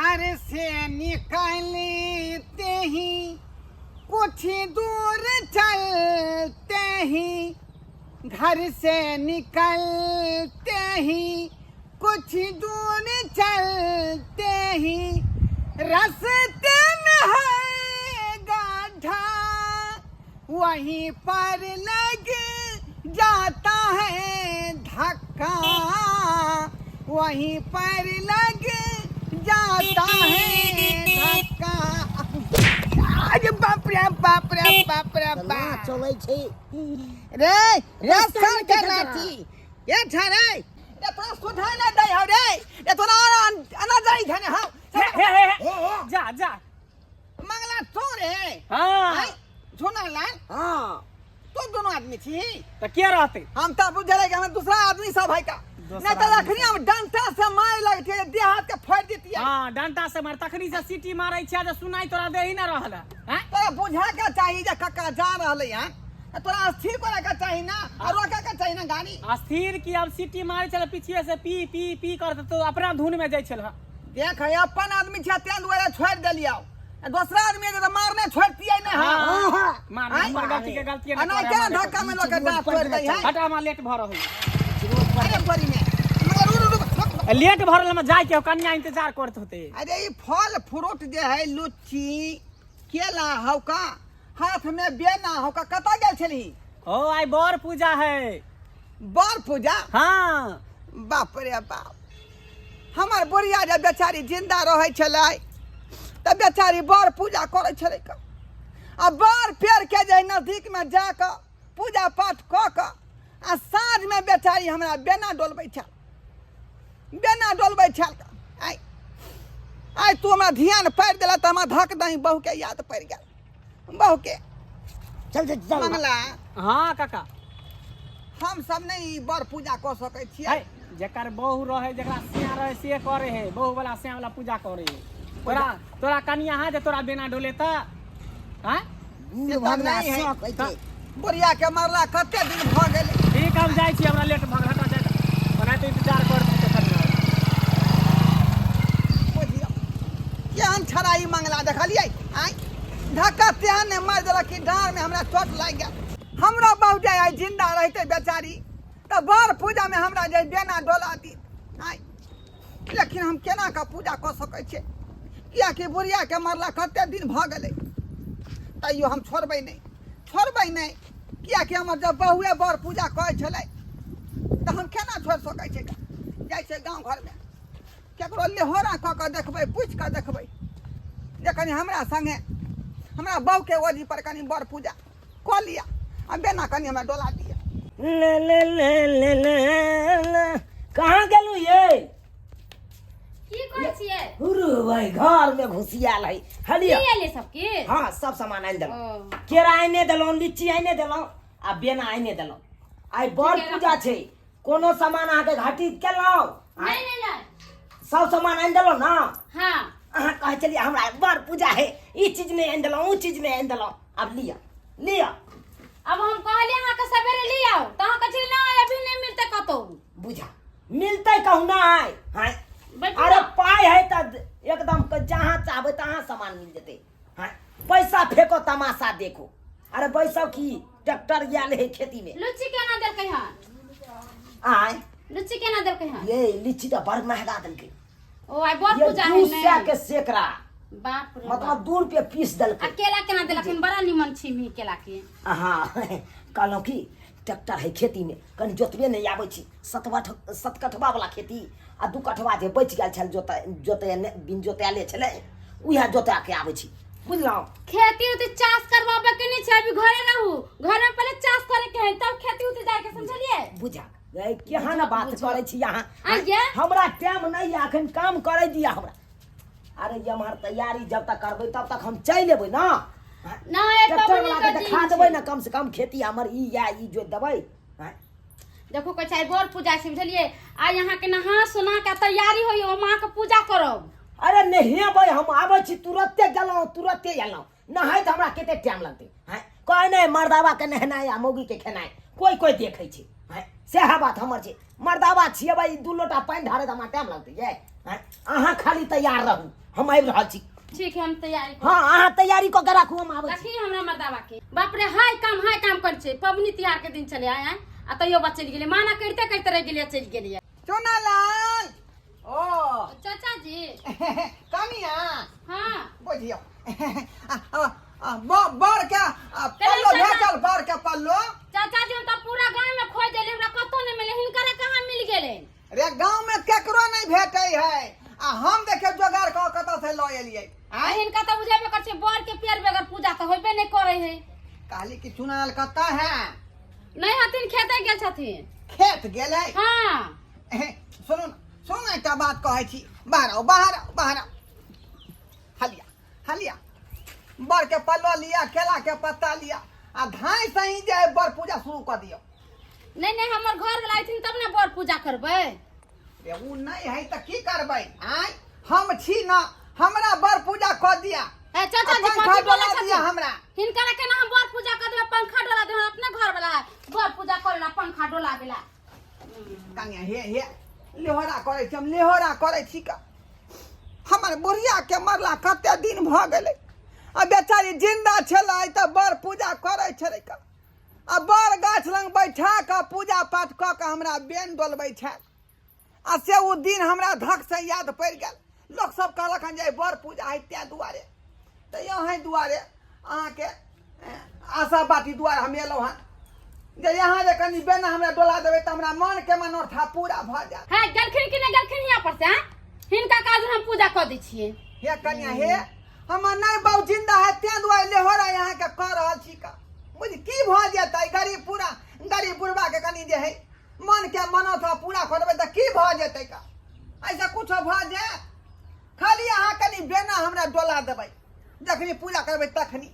घर से निकलते ही कुछ दूर चलते ही, घर से निकलते ही कुछ दूर चलते ही, रास्ते में है गाढ़ा, वहीं पर लग जाता है धक्का, वहीं पर लग जाता है धक्का। अरे बाप रे बाप रे बाप रे केना बाप। चलै छै? रे रास्ता रास्ता में के देखा। लाठी ये ठहरे रे, तोरा सुधार ना दे हो रे, रे तोरा अना जाई धने हो। हे हे हे हे। हे हे। जा जा। मंगला तो रे। हाँ। आय, झोना लाल। हाँ। तो दोनों आदमी छी। तऽ के रहते? हम तो बुझले कि हम दूसरा आदमी सब है का। दोसरा नहीं तो आदमी। अखनी हम डंटा से मारे लगते, देह हाथ के फोड़ देती है। हाँ, डंटा से मार, तखनी से सीटी मारै छियै जे सुनाई तोरा दे ही ना रहल है। हैं? तोरा बुझा के चाहिए जे कक्का जा रहले हैं, तोरा स्थिर करे के चाहिए ना और रोके के चाहिए ना गाड़ी। स्थिर की अब सीटी मारै छल पीछे से पी पी पी करते तो अपना धुन में जाइ छल। देख है अपन आदमी छै तें दुआरे छोड़ देलियौ, दोसरा आदमी जे मारने छोड़तियै नहि। हाँ। हाँ। हाँ। मार आँय? हमर गलती के गलती अना के धक्का में लोग के दांत तोड़ दै है। हटा मा, लेट भऽ रहल। अरे बड़ी में मगर रुक रुक रुक रुक। लेट भऽ रहल, जाय के हो, कन्या इंतजार करत होते। अरे ई फल फ्रूट जे है, लुच्ची केला हौका, हाथ में बेना हौका, कतऽ गेल छलही? ओ आइ बर पूजा है। बर पूजा? हाँ। बाप रे बाप, हमर बुढ़िया जे बेचारी जिंदा रहै छलै तऽ बेचारी बर पूजा करै छलै क, आ बर पेड़के जे नजदीकमे जाकऽ पूजा पाठ कऽ कऽ आ साँझमे बेचारी हमरा बेना डोलबै छल, बेना डोलबै छल। आइ आइ तू हमरा ध्यान पारि देला तऽ हमरा धक दही बहुके याद पड़ि गेल, बहुके। चल चल चल। मंगला। हाँ काका। हम सब नहि ई बर पूजा कऽ सकै छियै। है, जेकर बहु रहे, जेकरा सिया रहे से करे है, बहु वाला सिया वाला पूजा करे है। तोरा तोरा कनिया है जे तोरा बिना डोले त हैं? बूढ़ से तऽ भऽ गेला, नहि है। शौक होइ छै। बुढ़िया के मरला कते दिन भऽ गेलै। ठीक, हम जाइ छी, हमरा लेट भऽ गेल, हटा जाइ, ओना तऽ इंतजार कर देतै कनिया। बुझियौ केहन छड़ा ई मंगला, देखलियै? आँय, धक्का तेहन नहि मारि देलक कि डाँड़मे हमरा चोट लागि गेल। हमरा बहु जे आइ जिंदा रहितै बेचारी तऽ बड़ पूजामे हमरा जे बेना डोला दी। आँय, लेकिन हम केना कऽ पूजा कऽ सकै छियै? किएकि बुढ़ियाके मरला कते दिन भऽ गेलै, तैयो हम छोड़बै नहि, छोड़बै नहि, किएकि हमर जब बहुए बड़ पूजा करै छलै तऽ हम केना छोड़ि सकै छियै? जाइ छियै गाँव घरमे, केकरो लेहोरा कऽ कऽ देखबै, पूछि कऽ देखबै जे कनि हमरा सङ्गे हमरा बहुके ओजी पर कनि बड़ पूजा कऽ लिअ आ बेना कनि हमरा डोला दिअ। ले ले ले ले ले ले, कहाँ गेलू ये? की कहै छियै? हुरु भाई, घर में घुसियाल है। की हलिया। एलै सब की? हाँ, सब सामान आनि देलहुँ। ओ। केरा आनि देलहुँ, लीची आनि देलहुँ आ बेना आनि देलहुँ। आइ बड़ ठीके। पूजा छै, कोनो सामान अहाँके घाटी केलहुँ? नहि नहि नहि। सब सामान आनि देलहुँ ना? हाँ। अहाँ कहै छलियै हमरा बड़ पूजा है, ई चीज नहि आनि देलहुँ, ओ चीज नहि आनि देलहुँ। आब लिअ लिअ। अब हम कहलियै अहाँके सवेरे ले आउ तऽ अहाँ कहै छलियै नहि, अभी नहि मिलतै कतौ। बुझा मिलतै कहूँ नहि? हाँ। बैठू। अरे ना। पाइ है तऽ एकदम जहाँ चाहबै तहाँ सामान मिल जेतै। हाँ, पैसा फेको तमाशा देखो। अरे बैसब की, ट्रैक्टर आयल है खेती में। लीची केना देलकै हन? आय? लीची केना देलकै हन? ये लीची तऽ बड़ महंगा देलकै। ओ आइ बड़ ये पूजा दू है सए ने? के सेकड़ा। बाप रे मतलब बाप। 2 रुपये पीस आ देलकै। केला केना देलक हन? बड़ा निमन छिमी केला के। हाँ, कहलहुँ कि ट्रैक्टर है खेती में, कनि जोतबे नहि आबै छी। सतवठ सतकठवा वाला खेती आ 2 कठवा जे बचि गेल छल, जोत जोते बिन जोतायले छलै, उएह जोता के आबै छी, बुझलहुँ? खेती उती चास करवाबे के नहीं छै, अभी घरे रहू। घर में पहले चास करे के है तब खेती उती जाए के, समझलिए? बुझा ए, केहन बात करै छी अहाँ? आइये। हमरा टाइम नहि यऽ अखन, काम करै दिअ हमरा। अरे एम्हर तैयारी जब तक करबै तब तक हम चलि एबै ना। नहीं, ट्रैक्टर पबनी वाला के के देखा दिन देबै छै। ने, कम से कम खेती हमर ई या ई जोति देबै। आँय? देखो कहै छै आइ बड़ पूजा छै, बुझलिए? आइ अहाँ के नहा सोना के तैयारी होइयो, हम अहाँ के पूजा करब। अरे नहेबै हम, आबै छी, तुरते गेलहुँ तुरते एलहुँ। नहाइत हमरा कते टाइम लगतै? आँय, कहै नहि मर्दाबा के नहेनाइ आ मौगी के खेनाइ कोइ कोइ देखै छै। आँय, सएह बात हमर छै। मर्दाबा छियै भाई, 2 लोटा पानि ढारैत हमरा टाइम लगतै ये? आँय, अहाँ खाली तैयार रहू। हम आबि रहल छी। ठीक है, हम तैयारी हाँ, अहाँ तैयारी कऽ के राखू, हम आबै छी। देखी हमरा मर्दावा के, बाप रे, हाय काम हाय काम कर छै। पबनी तिहार के दिन चले आय आ तैयो बा चलि गेलै, माना करिते करिते रहि गेलियै, चलि गेलियै। चुनालाल ओ चाचा जी। कनिया। हाँ। बुझियौ, बर के पल्लो भेटल, बर के पल्लो। चाचा जी, हम तऽ पूरा गाँव में खोज देली, हमरा कतौ नहि मिले, हिनकरे कहाँ मिल गेलै? रे, गाँव में केकरो नहीं भेटै है आ हम देखे जोगाड़ कऽ कतऽ से लऽ एलियै। आ हिनका तऽ बुझेबे कर छै, बर के पेड़ बगैर पूजा तऽ होबे नहि करै है। कहली कि चुनाल कतऽ है? नहि हथिन, खेते गेल छथिन। खेत गेलै? हाँ। सुनू ने, सुनू ने, एकटा बात कहै छी, बाहर आउ, बाहर आउ, बाहर आउ। हलिया हलिया, बर के पल्लो लिया, केला के पत्ता लिया आ धाय सही जे है बर पूजा शुरू कऽ दियौ। नहीं नहीं, हमर घर वाला अयथिन तब ने बर पूजा करबै। रे, उ नहीं है तऽ की करबै? आँय, हम छी न, हमरा बर पूजा कऽ दिया। ए चाचा जी, पंखा कथी बोलै डोला दिया छथिन हमरा। हिनकरा केना हम बर पूजा कर देबै, पंखा डोला देबै? अपने घर वाला है बर पूजा करे ला, पंखा डोला बेला। कनिया, हे हे, लेहोरा करै छी, हम लेहोरा करै छी का। हमर बुढ़िया के मरला कते दिन भऽ गेलै आ बेचारी जिंदा छलै तऽ बड़ पूजा करै छलै का, आ बड़ गाछ लग बैठा कऽ पूजा पाठ कऽ कऽ हमरा बेन डोलबै छल आ से ओ दिन हमरा धक से याद पड़ि गेल। लोक सब कहलक हन जे बड़ पूजा है, तें दुआरे तऽ अहीं दुआरे अहाँके आशा बाटी दुआरे हम एलहुँ हन जे यहाँ जे कनि बेना हमरा डोला देबै तऽ हमरा मनके मनोरथा पूरा भऽ जायत। है गेलखिन कि नहि गेलखिन हियाँ पर से? आँय? हिनका काज हम पूजा कऽ दै छियै। हे कनिया, हे, हमर नहि बाबू जिंदा है, तें दुआरे लेहोरा अहाँके कऽ रहल छी का। बुझ की भऽ जेतै? गरीब पूरा गरीब बुढ़बा के कनि जे है मन के मनोरथा पूरा कऽ देबै तऽ की भऽ जेतै का? ऐसा कुछो भऽ जायत? खाली अहाँ कनि बेना हमरा डोला देबै जखनी पूजा करबै तखनी,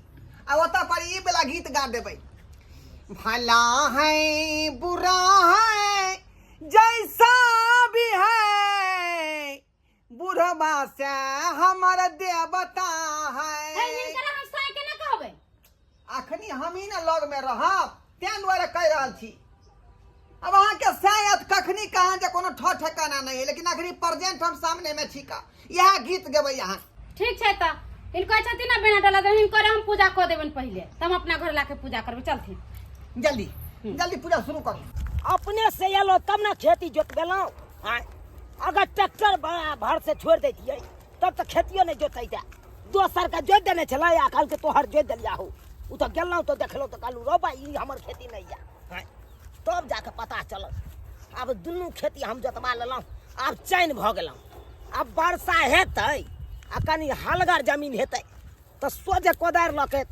आ ओतऽ पर ई वाला गीत गा देबै, भला है बुरा है जैसा भी है, बुढ़बा से हमर देवता है है। हिनकरा हम साँय के नहि कहबै। अखनी हम ही ने लग में रहब, तें दुआरे कहि रहल छी। अब अहाँके शायद कखनी कहाँ जे कोनो ठो ठेकाना नहीं है, लेकिन अखनी प्रेजेंट हम सामने में छी का, इएह गीत गेबै अहाँ। ठीक छै, तऽ हिनकर छथिन ने बेना डोला देबै, हिनकर हम पूजा कऽ देबनि पहिले, तब हम अपना घर लाके पूजा करबै। चलथिन। जल्दी जल्दी पूजा शुरू करू। अपने से एलो तब ने खेती जोतबेलहुँ। आँय, अगर ट्रैक्टर भर से छोड़ि दैतियै तब तऽ खेतियो नहि जोतैते। दोसर के जोति देने छलै आ कहलकै तोहर जोति देलिया हो। ओ तऽ गेलहुँ तऽ देखलहुँ तऽ कहलहुँ, रौ बा, ई हमर खेती नहि यऽ। आँय, तब जाके पता चलल। आब दुनू खेती हम जोतबा लेलहुँ, आब चैन भऽ गेलहुँ। आब वर्षा हेतै आ कनि हलगर जमीन हेतै तऽ सोझे कोदारि लऽ के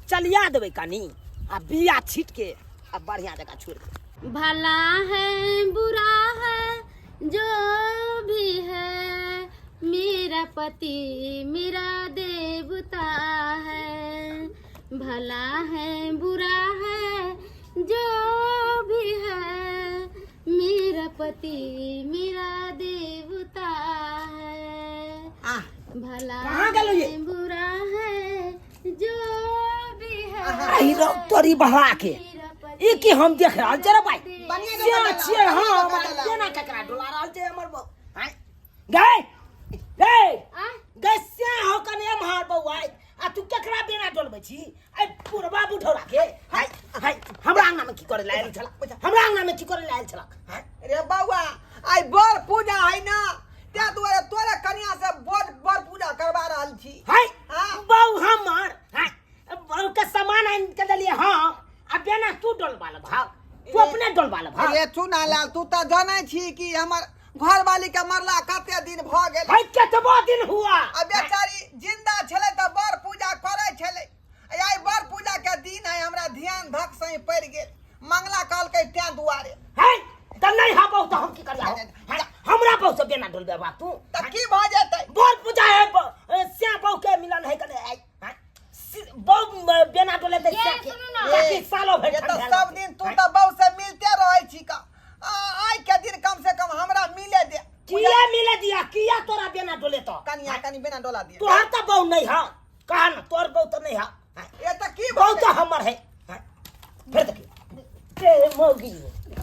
चलिया देबै कनि आ बिया छीटके आ बढ़िआँ जकाँ छोड़ि देबै। भला है बुरा है जो भी है, मेरा पति मेरा देवता है। भला है बुरा है जो भी है, मेरा पति मेरा देवता है। आह। भला कहाँ गेलौ ये? है बुरा है जो भी है, आहि रौ तोरी बहरा के, मेरा पति ई की हम देख रहल छियै रे भाई? बढ़िआँ से जकाँ डोला, छियै। हाँ, बढ़िआँ हमर जकाँ डोला। केना ककरा डोला रहल छै हमर बौ? आँय गै गै। आँय? गै, से हो कने एम्हर बौआ, आ तू केकरा बेना डोलबै छी? ऐ बुढ़बा बुढ़ौरा के? हाय हाय, हमरा अंगना में की करे ला आयल छला? हमरा अंगना में की करे ला आयल छला? हाय। रे बौआ, आइ बड़ पूजा है ना, तें दुआरे तोरे कनिया से बड़ बड़ पूजा करवा रहल छी। हाय। हाँ। बौ हमर, हाय, बौ के सामान आनि के देलियै हम आ बेना तू डोलबा ले भाग, तू अपने डोलबा ले भाग। अरे चुनालाल, तू तऽ जानै छी कि हमर घरवाली के मरला कते दिन भऽ गेल। भाई, कतबो दिन हुआ। आ बेचारी जिंदा छलै तऽ बड़ पूजा करै छलै। आइ बड़ पूजा के दिन है, हमरा ध्यान धक से पड़ि गेल, मंगला कहलकै, तें दुआरे। है तऽ नहि हा बहु, तऽ हम की करिया? हमरा बहु से बेना डोलबे बाप तू? तऽ की भऽ जेतै? बड़ पूजा है, श्या बहु के मिलन है कने आइ। हैं? बहु बेना डोले तऽ ये श्या के सुनू ना। काकी सालो भरि ये तऽ ठंढायल सब रहतै। दिन तू तऽ बहु से मिलते रहै छी का, आइ के दिन कम से कम हमरा मिले दे। किया मिले दिया? किया तोरा बेना डोले तो? कनिया, कनि बेना डोला दिया। तोहर तऽ बहु नहीं है, कहा ना, तोहर बहु तऽ नहीं है। ये तऽ की बहु भऽ तऽ हमर है। हैं? फेर देखी ते मौगी।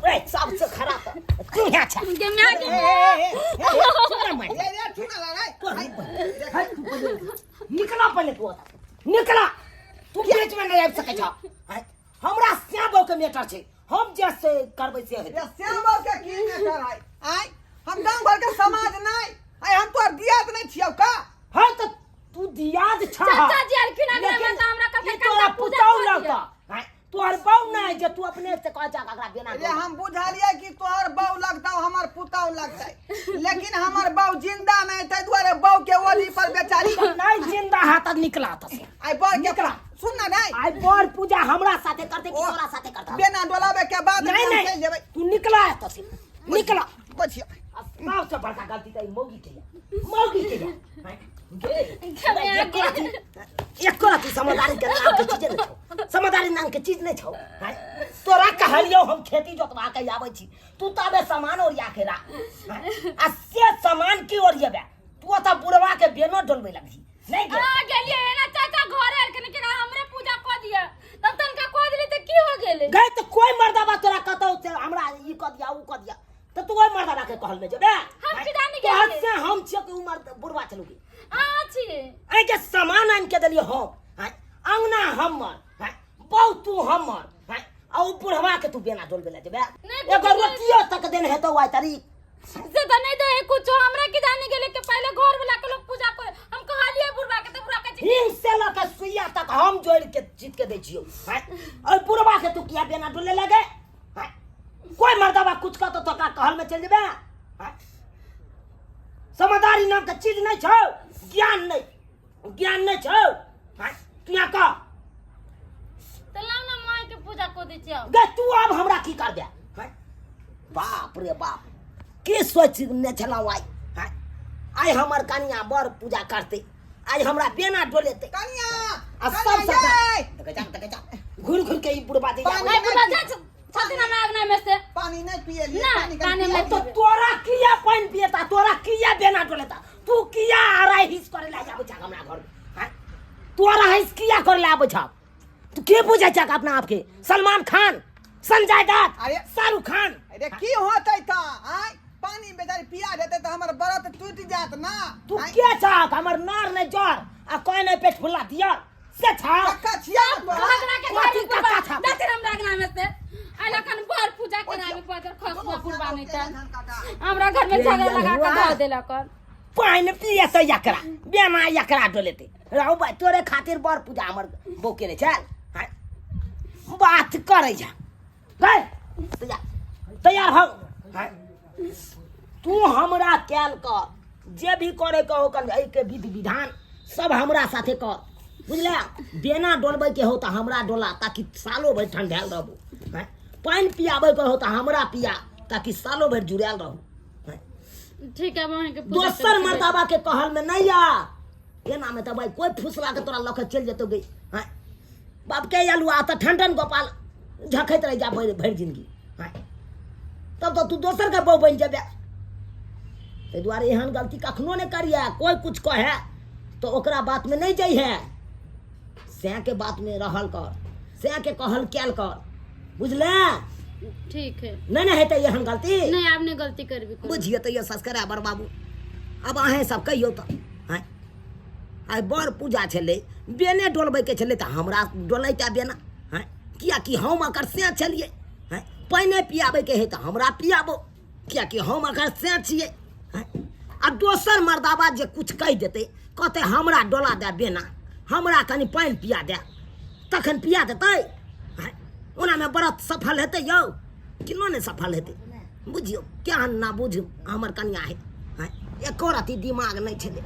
ए सबसे खराब त तू यहाँ छ। गे my गे। तोरा मारि। रे रे चुना लड़ाई। तोरा पहिले। हट, तू पहिले निकला, पहिले तू ओतऽ से। निकला, तू बीच में नहीं आबि सकै छ। आँय, हमरा श्याम बाबू के मैटर छै, हम जे से करबै से हेतै। ये श्याम बाबू के की मैटर है? आय हम गांव घर के समाज नहीं आय, हम तोर दियाद नहीं छियौ का? हाँ तऽ तू दियाद छह। चाचा जी आलखिन अगला लेकिन में तऽ हमरा ई कहलकै तोरा कनिटा पूजा पुतहु कऽ दिअ। लगतऽ। आँय, तोहर बहू नहि जे तू अपने से कह जा अकरा बिना। रे हम बुझलियै कि तोहर बहू लगतौ, हमर पुतहु लगतै, लेकिन हमर बहू जिंदा नहीं, ताहि दुआरे बहू के ओली पर बेचारी। नहीं जिंदा है तऽ निकला तऽ से। आइ बर के निकला। सुन ना, नहीं आइ बर पूजा हमरा साथे करते कि ओ, तोरा साथे करते? बिना डोलाबे के बाद नहीं हम नहीं चलि जेबै। तू निकला है तऽ से निकला। बचिया। आ सबसे बड़का गलती तऽ ई मौगी के या, मौगी के या। आँय, गे, एको रति, एको रति समझदारी के नाम के चीजे नहि छौ, समझदारी नाम के चीज नहि छौ। आँय, तोरा कहलियौ हम खेती जोतवा के आबै छी, तू ताबे सामान ओरिया के राख। आँय, आ से सामान की ओरियेबे? तू ओतऽ बुढ़वा के बेनो डोलबै लगही नहि गे? आ गेलियै एना चाचा घरे आलखिन कि हमरे पूजा कऽ दिअ, तब तनका कऽ देली तऽ की हो गेलै? गए तऽ कोई मर्दाबा तोरा कहतौ से हमरा ई कऽ दिया ऊ कऽ दिया तऽ तू ओहि मर्दाबा के कहल में जेबे? हम की जानी तोहर गेलियै। से हम छियै कि ऊ मर्द बुढ़वा चलू गे? अहाँ छियै। एहि के सामान आनि के देलियै हम। आँय, अंगना हमर। आँय, बहु तू हमर। आँय, आ ऊ बुढ़वा के तू बेना डोलबे ला जेबे? नहि, एगो बुझलियै। रोटियो तक देने हेतौ आइ तारीख? से तऽ नहि दे कुछो। हमरा की जानी गेलै कि पहिले घर वाला के लोग पूजा करे। हम कहलियै बुढ़वा के तऽ बुढ़वा कहै छै हिंग से लऽ के सुइया तक हम जोड़ि के जीत के दै छियौ। आँय, ओहि बुढ़वा के तू किया बेना डोले लगे? आँय, कोई मर्दाबा कुछ कहतौ तऽ ओकरा कहल में चलि जेबे? आँय, समझदारी नाम के चीज नहीं छौ, ज्ञान नहीं, ज्ञान नहीं छौ। आँय, तू यहाँ कह। तऽ लाउ ने, माय के पूजा कऽ दै छियै। गे तू आब हमरा की कर दे? आँय, बाप रे बाप, की सोच ने छलहुँ आइ? आँय, आइ हमर कनिया बड़ पूजा करतै, आइ हमरा बेना डोलेतै। कनिया। आ सब कनिया सबटा ये! देखै जा, देखै जा, घुरि घुरि के ई बुढ़बा जे पानी आबै। नहीं बुढ़वा जा छथिन हमरा अंगना में से। पानी नहीं पियलियै। नहि, पानी पानी कनि नहि। पिया। तो तोरा किया पानि पिएता? तोरा किया बेना डोलेता? तू किया अढ़ाई हिस करे ला आबै छह हमरा घर में? आँय? तू अढ़ाई हिस किया करे ला आबै छह? तू के बुझै छह अपना आपके? सलमान खान, संजय दत्त, अरे- शाहरुख खान? अरे की होतै तऽ? आँय, पानी बेचारी पिया देतै तऽ हमर व्रत टूटि जायत ना। तू आँय, के छह? हमर नार नहि जर आ कोई नहि पेट फुला दियर से छह? कक्का छियै ने तोरा? झगड़ा के कथी घरे बुढ़वा कक्का छा? जाते हमरा अंगना में से। आइ लखन बड़ पूजा कराबे पड़त खसुआ बुढ़वा नहीं तऽ हमरा घर में झगड़ा लगा के धऽ देलक। पानि पिए से एकरा बेना एकरा डोलेतै? रहू भाई, तोरे खातिर बड़ पूजा हमर बहू केने छल। आँय, बात करै जा। गए, तैयार तैयार हो। आँय, तू हमरा कैल कर, जे भी करे के हो कर, एहिके विधि विधान सब हमरा साथे कर, बुझले? बेना डोलबै के हो तऽ हमरा डोला ताकि सालो भरि ठंढायल रहबो। आँय, पानि पियाबै के हो तऽ हमरा पिया ताकि सालो भरि जुड़ायल रहू। आँय, ठीक है, अहाँके पूजा दोसर करै छी। मर्दाबा के कहल में नहीं आ। एना में तऽ भाई कोई फुसला के तोरा लऽ के चलि जेतौ गे। आँय, बाप के आलू आ तऽ ठंडन गोपाल झखैत रहि जा भरि भरि जिंदगी। आँय, तब तऽ तू दोसर के बहु बनि जेबे। ताहि दुआरे एहन गलती कखनो नहि करिहे। कोई कुछ कहे तऽ ओकरा बात में नहीं जइहे, सैं के बात में रहल कर, सैं के कहल कैल कर, बुझले? ठीक है। नहीं ने हेतै एहन गलती? नहीं, आब नहीं गलती करबी कोनो। बुझिए तऽ ये सब्सक्राइबर बाबू, आब अहें सब कहियौ तऽ। आँय, आइ बड़ पूजा छलै, बेने डोलबैके छलै तऽ हमरा डोलैता बेना। आँय, किएकि हम एकर सैं छलियै। आँय, पानिए पियाबैके हइ तऽ हमरा पियाबो, किएकि हम एकर सैं छियै। आँय, आ दोसर मर्दाबा जे कुछ कहि देतै, कहतै हमरा डोला दए बेना, हमरा कनि पानि पिया दए, तखन पिया देतै? आँय, ओनामे व्रत सफल हेतै यौ? केना नहि सफल हेतै? बुझियौ केहन ना बुझ हमर कनिया है। आँय, एको रति दिमाग नहि छलै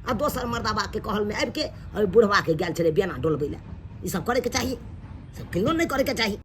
आ दोसर मर्दाबाके कहलमे आबिके ओहि बुढ़बाके गेल छलै बेना डोलबै लए। ई सब करैके चाही? सब केनो नहि करैके चाही।